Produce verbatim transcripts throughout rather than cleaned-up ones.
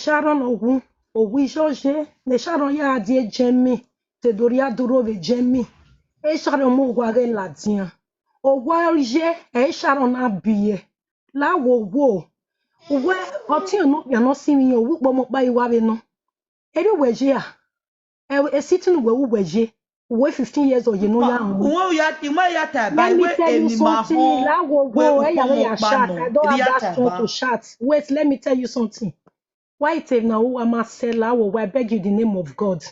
Sharon Owu, Owu Iyọye, ne Sharon ya die Jemmy, te do rhie adurho vbe Jemmy. E Sharon mu owa ghe ladian. Owa ye, ẹ i Sharon na biẹ. La wo wo. Uwẹ ọtiọnrẹn okpia ne ọ sinmwi iran, uwu ukpọmọ ọkpa i wa vbe nọ. Erriọ uwẹ ye a? Ẹ, e city ne uwẹ ru uwẹ ye. Uwẹ fifteen years old ye ne u ya rẹn. Uwẹ u ya, uwẹ ya ta ba, Let me uwẹ tell you eni ma something. Họn, La wo uwẹ wo, ẹ ya vbe ukpọmọ ya ọkpa shout. Nọ, I don't erriọ have ya that ta strength ba. To shout. Wait, let me tell you something. Why it na uwa ma sẹ La wo wo, I beg you in the name of God.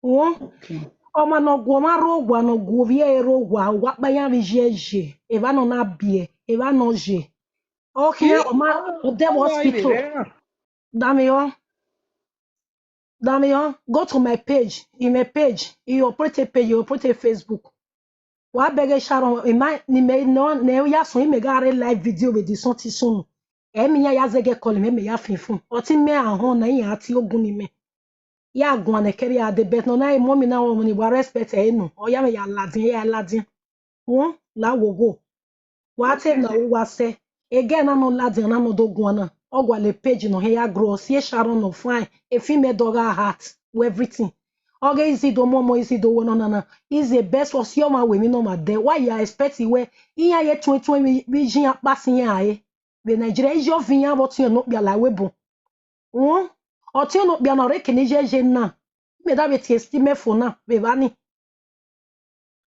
Won, Okay. Ọmwa ne ọ gu ọmwa rre owa, ne ọ gu ovbi ẹre rre owa, owa ọkpa iran vbe iye ye, evba ne ọ na biẹ, evba ne ọ ye. Ọ khian, ọ ma, ọ dẹ vbe hospital. Danmwehọ, danmwehọ, go to my page, in my page, I operate page, I operate Facebook. Wa bẹghe Sharon, ima, ne imẹ nọ, ne ọ ya sọn, imẹ gha rre live video vbe the something soon. Ẹ mẹ iran ya zẹgẹ call mẹ, mẹ ya fian fun. Ọtẹn mẹ a họn na, iran a tie ogun ne imẹ. Ya guan nẹ kẹrriẹ a dee, but nọ na, e mummy na, ọmọ ni wa respect ẹre nọ, ọ ya mwẹ ya ladian, ya ladian. Won, La wo wo. Wa te na ru uwa sẹ. E girl na ne ọ ladian na ne ọ do guan na, ọ gualọ page ne ọ hẹn ya grow, ọ si e Sharon nọ fine, e film ẹdẹ ọ gha hot, everything. Ọ ghe easy do mu ọmọ, easy do wẹ nọ nana, is the best, ọ si ọmwa wẹ emwi ne ọmwa dẹ. Wa ya expect wẹ iran ye tuẹn tuẹn vbe, vbe iye iran kpa si iran rae. Vbe Nigeria, iye ọvo iran vbe ọtiọnrẹn okpia la ẹvbo ebo. Won, ọtiọnrẹn okpia ne ọ rre eke ne iye ye na, imẹ da vbe tie sẹ imẹ fo na vbe evba ni.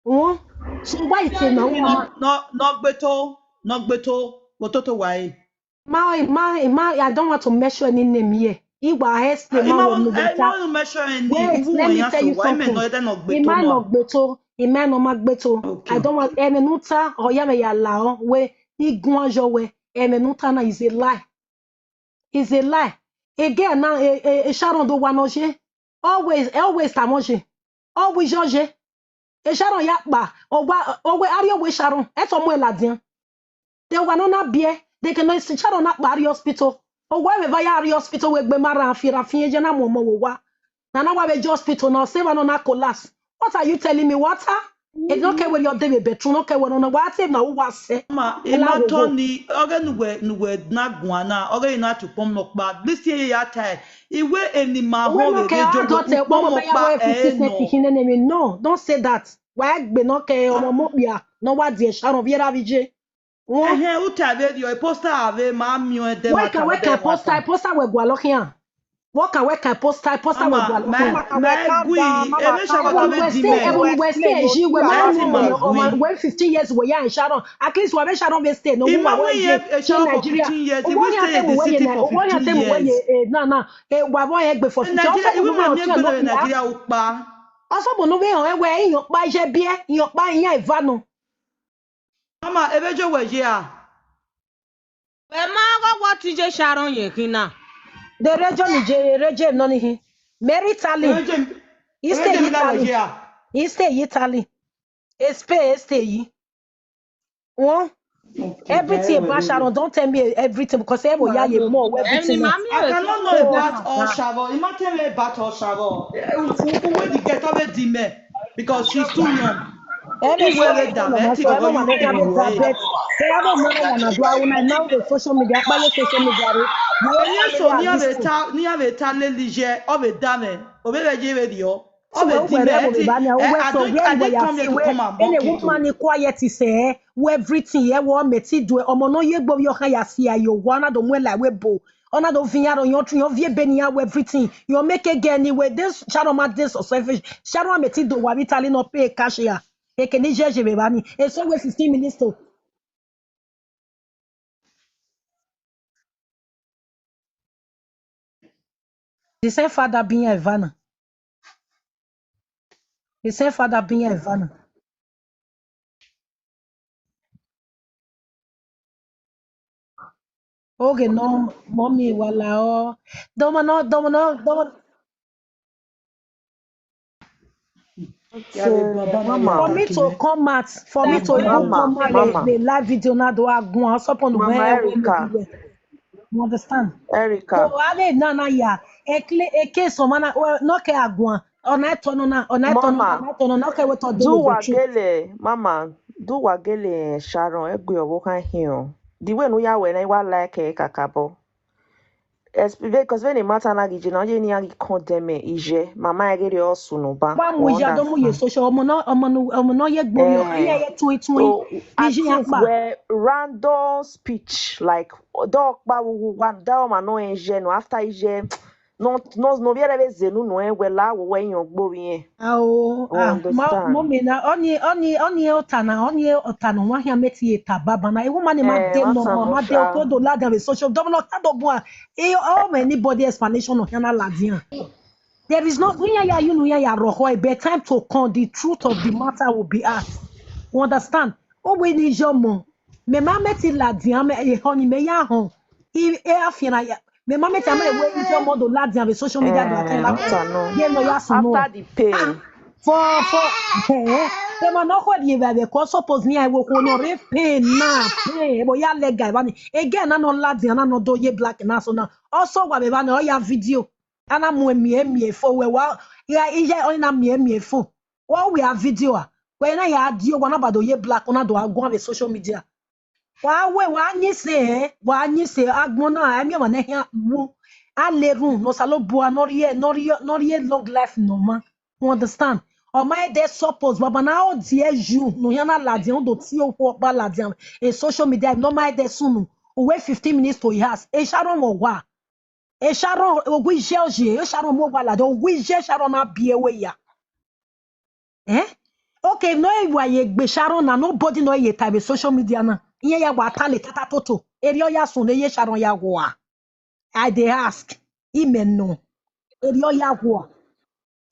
Won, so wa te na Emwi uwa nọ, ma. Nọ, nọ gbe to, nọ gbe to, vbe ototo wa re. Ma, ma, ma, I don't want to mention any name here. I wa explain, I ma ma wo wa, nu I vbe ta. Ma wa mention any name. Wait, let me tell you something. Uwu wẹ ya so wa, imẹ nọ ẹdẹ nọ gbe to ma. I ma nọ gbe to, I ma nọ ma gbe to. Okay. I don't want, ẹmwẹ ne u ta, ọ ya mwẹ ya la ọ, wẹ, I guan yọ wẹ, ẹmwẹ ne u ta na is a lie. Is a lie. E girl na, e, e, e Sharon do wa ne ọ ye. Always, always tama ọ ye. Always ọ ye. E Sharon ya kpa, ọ wa, ọ wẹ, a rhie owa e Sharon, ẹtọ mu ẹn ladian. De owa nọ na biẹ, de ke nọ e Sharon na kpa rrie hospital. Owa vbe eva ya rrie hospital wẹ egbe ma rran fian, rran fian, ye na mu ọmọ vbe owa. Na na wa vbe je hospital na, ọ sẹ evba nọ na collapse. What are you telling me? Wa ta? Ede nọ kẹ wẹ rrie ọdẹ vbe bedroom, nọ kẹ wẹ nọ na, wa te na uwa sẹ. Ma, I ma tọ ni, ọghe ne uwẹ, ne uwẹ na guan na, ọghe ne a tu ukpọn mẹ ọkpa. This thing ye ya ta ẹre. Iwẹ eni ma họn vbe vbe jọ wẹ ukpọn mẹ ọkpa ẹre nọ. No, don't say that. Wa egbe nọ kẹ ọmọ mọ okpia, nọ wa die Sharon vbe erha vbe iye. Won. Ẹhẹn, u ta vberriọ, e poster avbe ma miẹn ẹdẹ. Wẹ kan, wẹ kan poster, poster wẹ gualọ khian. Wẹ kan, wẹ kan poster, poster wẹ gualọ khian. Ma gui, emwi Sharon wẹ stay, emwi wẹ stay, ji wẹ ma, wẹ fifteen years wẹ ya Sharon. At least wẹ vbe Sharon vbe stay, no, wẹ wẹ ye Nigeria. Fifteen years, we stay in the city for fifteen years. Na na, e wa vbe egbe for fifteen. Nigeria, iwẹ ma miẹn egbe na vbe Nigeria ukpa. Ọsọbọ ne ọ vbe họn wẹ iyan ọkpa ye biẹ, iyan ọkpa iyan eva nọ. Mama, ebe je wẹ ye a? Wẹ ma gha wa ti je Sharon ye khin na. De rre John je, rre John nọ ni hin. Mary Talley. Ebe je, he stay ebe je mi la wẹ Italy. Ye a? He stay Italy. Spain, he stay yi. Won. Okay, everything about Sharon, don't tell me everything because everyone ya ye more everything. I cannot know about all Sharon. You might tell me about all Sharon. Who, who, who the girl that di me? Because she's too young. Iwe re da me, ti go you. Social media, social media. Ni a vbe ta, ni a vbe ta lele je, ọ vbe da me. Ọ vbe vbe je vbe rio. Ọ vbe di me, I didn't come here to come and mock people. Any woman ni quiet is eh, who everything here, who me ti do, ọmọ nọ ye gbe ovbi ọkhan ya si ayo, who na do mu la we bo. Ọ na do vian aro yan tu yan vie be ni ya wẹ everything. Yan make a girl anyway. This Sharon ma dey so selfish. Sharon ma ti do wa Italy no pay cash ya. Eke ni je je be ba ni. E so we fifteen minutes to. The same father be here, Ivana. The same father be here, Ivana. Oge nọ, mummy wala ọ. Dọmọ nọ, dọmọ nọ, dọmọ. Okay, mama. For me to come out, for me to even come out, the live video now do I go on, so upon the way. Mama Erica. You understand? Erica. So, I mean, na, na, yeah. Eke, eke, so, man, no ke aguan. Ọ na tọ nọ na, ọ na tọ nọ na, ọ na tọ nọ na, ọ ke wẹ tọ do wa gele, mama, do wa gele Sharon, egbe ọvbokhan hiọn. The way ne u ya wẹ na, I wa like ẹre kakabọ. Because vbene matter na ghi ye na, ọ ye ne iran ghi condemn iye, ma ma ghe rriọ sunu ba. Wa mu iye do mu ye social, ọmọ nọ, ọmọ nọ, ọmọ nọ ye gbori, ọ, iran ye tuin tuin. So, I think wẹ random speech, like, dọkpa wa da ọmwa nọ rẹn iye nọ, after iye, nọ, nọ, nọ vbe ẹre vbe zẹ unu nọ rẹn wẹ la, wẹ iyan gbe ovbi irẹn. Ao, ah, ma, understand? Mummy na, ọni, ọni, ọni ota na, ọni ota na, wa khian mẹ te ta baba na. Ewu ma ni ma de nọ, ma de, ọkọ do ladian vbe social, double lock, ta do bua. E, ọ mẹ anybody explanation nọ khian na ladian. There is no, iran ya unu, iran ya rhọkhuẹ, but time to come, the truth of the matter will be out. You understand? Ọ wẹ ne iye ọmọ, mẹ ma mẹ te ladian, mẹ, ehọ ni mẹ ya họn. I, e a fian na ya, mẹ ma mẹ te, mẹ wẹ iye ọmọ do ladian vbe social media, do attack la. Ye nọ ya sunu. After the pain. For, for, eh, the man no khuẹ rhie vbe, because suppose me, I will go no re pain na, pain, but ya lega evba ni. Again, na nọ ladian, na nọ do ye black na so na. Also, wa vbe evba ni, ọ ya video. A na mu emiẹn emiẹn fo wẹ wa, ya, iye, ọ na miẹn emiẹn fo. Wa wẹ a video a. Wẹ na ya di owa na ba do ye black, ọ na do a guan vbe social media. Wa wẹ, wa yin sẹ, wa yin sẹ, agbọn na, ẹ miẹn ọmwa ne khian wu. A le run, ne Osanobua, ne ọ rhie, ne ọ rhie, ne ọ rhie long life nọ ma. You understand? Ọ ma ẹdẹ suppose, baba na ọ die yu, ne ọ khian na ladian, ọ do tie okhuo ọkpa ladian, e social media, ne ọ ma ẹdẹ sunu, uwẹ fifteen minutes to e house, e Sharon mwẹ owa. E Sharon, owa iye ọ ye, e Sharon mu owa ladian, owa iye Sharon na biẹ ẹre ya. Eh? Okay, no e wa ye gbe Sharon na, nobody no ye ta vbe social media na. Iran ya wa ta le tata toto. Erriọ ya sunu, eye Sharon ya ghua. I dey ask. Imẹ nọ. Erriọ ya ghua.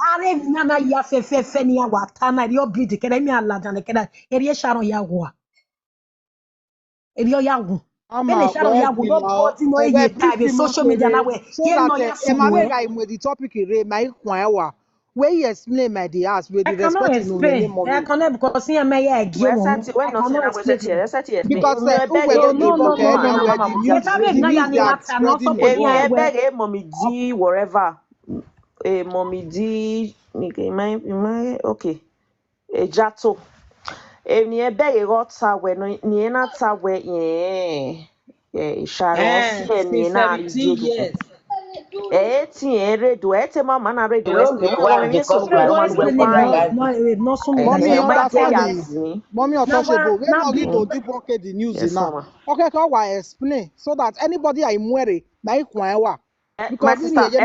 Are emwi na na ya fẹfẹfẹ ne iran wa ta na, erriọ bleed kẹdẹ, imẹ a ladian kẹdẹ, erriọ Sharon ya ghua. Erriọ ya wu. Vbene Sharon ya wu, nobody no ye ta vbe social media na wẹ, ye nọ ya sunu wẹ. Ẹ ma wẹ gha mu the topic rre, ma i khuan ẹwa. Wẹ i explain, ma dey ask, wẹ the respect in the name of. I cannot explain. I cannot, because iran ma ya ẹgie wọn. Wẹ sẹtin, wẹ nọ sẹ na wẹ sẹtin, wẹ sẹtin explain. Because uwẹ do dey bọkẹ na wẹ the news, the news they are spreading. Emwi ẹbẹghe Mommy D whatever. Eh, Mommy D, okay. Ejato. Emwi ne irẹn bẹghe ghe ọ ta wẹ, ne irẹn na ta wẹ, eh, eh, Sharon, eh, ọ si ẹre ne irẹn na rhie die. Ẹ i te irẹn rre do, ẹ i te ma ma na rre do, ẹ i te ma ma rre do, ẹ i te ma ma rre do. Mummy, understand me. Mummy, untouchable. Vbene ọ ghi do debunk the news na. Okay, okay, wa explain so that anybody a i mu ẹre, ma i khuan ẹwa. Because my sister,